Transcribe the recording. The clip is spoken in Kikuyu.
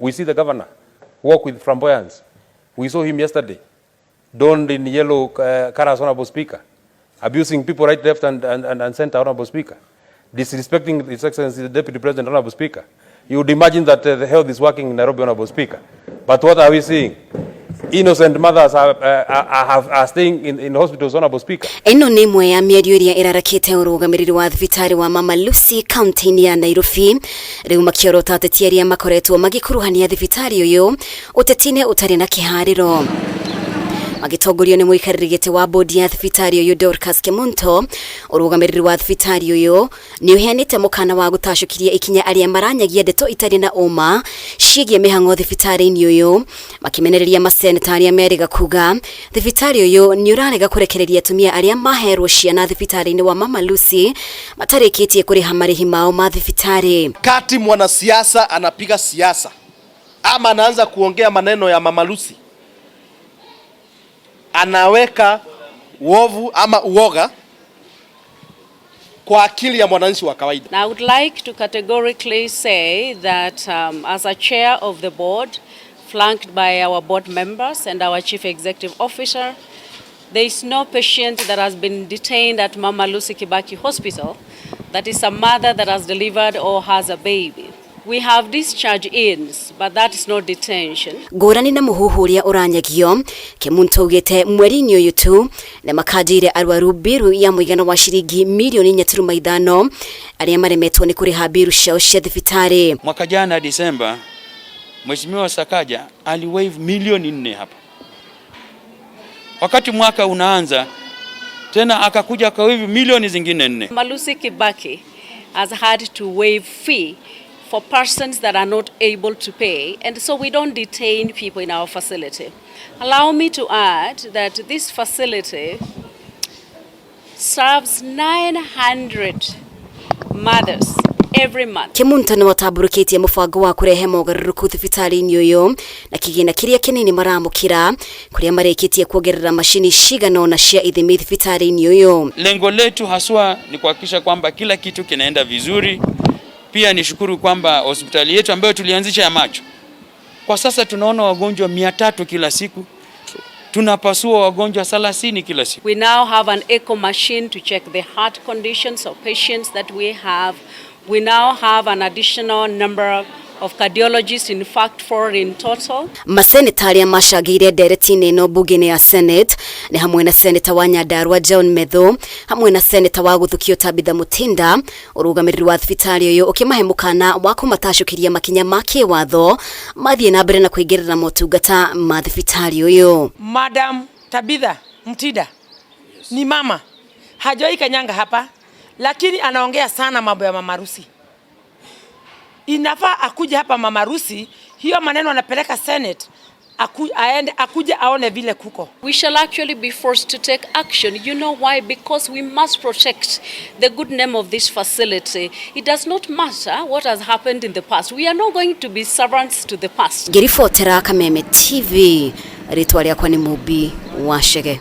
We see the governor walk with flamboyance. We saw him yesterday, donned in yellow colors, Honorable Speaker, abusing people right, left, and center, Honorable Speaker, disrespecting His Excellency the Deputy President, Honorable Speaker. You would imagine that the health is working in Nairobi, Honorable Speaker. But what are we seeing? Innocent mothers are staying in hospitals, Honorable Speaker. Ĩno nĩ ĩmwe ya mĩario ĩrĩa ĩrarakĩte ũrũgamĩrĩri wa thibitarĩ wa Mama Lucy kaunti-inĩ ya Nairobi. Rĩu makĩorota ateti arĩa makoretwo magĩkuruhania thibitarĩ ũyũ ũteti-inĩ ũtarĩ na kĩharĩro, magĩtongorio nĩ mũikarĩri gĩtĩ wa bodi ya thibitarĩ ũyũ Dorcas Kemunto. Ũrũgamĩrĩri wa thibitarĩ ũyũ nĩ ũheanĩte mũkana wa gũtacũkiria ikinya arĩa maranyagia ndeto itarĩ na ũma ciĩgiĩ mĩhang'o thibitarĩ-inĩ ũyũ, makĩmenereria maseneta arĩa merĩga kuga thibitarĩ ũyũ nĩ ũrarega kũrekereria atumia arĩa maherwo ciana thibitarĩ-inĩ wa Mama Lucy matarĩkĩtie kũrĩha marĩhi mao ma thibitarĩ. Kati mwanasiasa anapiga siasa ama anaanza kuongea maneno ya Mama Lucy, anaweka uovu ama uoga kwa akili ya mwananchi wa kawaida. Now, I would like to categorically say that as a chair of the board, flanked by our board members and our chief executive officer, there is no patient that has been detained at Mama Lucy Kibaki Hospital that is a mother that has delivered or has a baby. We have discharge ins, but that is not detention. Ngũrani na mũhuhu ũrĩa ũranyagio, Kemunto augĩte mweri-inĩ ũyũ tu nĩ makanjĩire arwaru biru ya mũigana wa ciringi mirioni 4.5 arĩa maremetwo nĩ kũrĩha biru ciao cia thibitarĩ. Mwaka jana Disemba, Mheshimiwa Sakaja aliwaive milioni 4 hapa. Wakati mwaka unaanza tena akakuja akawaive milioni zingine 4. Mama Lucy Kibaki has had to waive fee for persons that are not able to pay, and so we don't detain people in our facility. Allow me to add that this facility serves 900 mothers every month. Kemunto nĩ watambũrũkĩtie mũbango wa kũrehe mogarũrũku thibitarĩ-inĩ ũyũ na kĩgĩna kĩrĩa kĩnini maramũkĩra, kũrĩa marĩkĩtie kuongerera macini cigana ũna cia ithimi thibitarĩ-inĩ ũyũ. Lengo letu haswa ni kuhakikisha kwamba kila kitu kinaenda vizuri. Pia nishukuru kwamba hospitali yetu ambayo tulianzisha ya macho, kwa sasa tunaona wagonjwa 300 kila siku, tunapasua wagonjwa 30 kila siku. We now have an echo machine to check the heart conditions of patients that we have. We now have an additional number of cardiologists, in fact, four in total. Maseneta arĩa macangĩire ndereti-inĩ ĩno mbunge-inĩ ya Senate nĩ hamwe na seneta wa Nyandarua John Methu, hamwe na seneta wa Gũthukio Tabitha Mutinda. Ũrũgamĩrĩri wa thibitarĩ ũyũ ũkĩmahe mũkana wa kũmatacũkĩria makinya ma kĩwatho mathiĩ na mbere na kũingĩrĩra motungata ma thibitarĩ ũyũ. Madam Tabitha Mtida ni mama, hajawahi kanyanga hapa, lakini anaongea sana mambo ya Mama Lucy. Inafaa akuje hapa Mama Lucy, hiyo maneno anapeleka Senate, aende akuje aone vile kuko. We shall actually be forced to take action. You know why? Because we must protect the good name of this facility. It does not matter what has happened in the past. We are not going to be servants to the past. Ngĩribotera Kameme TV, rĩtwa rĩakwa nĩ Mumbi wa Chege.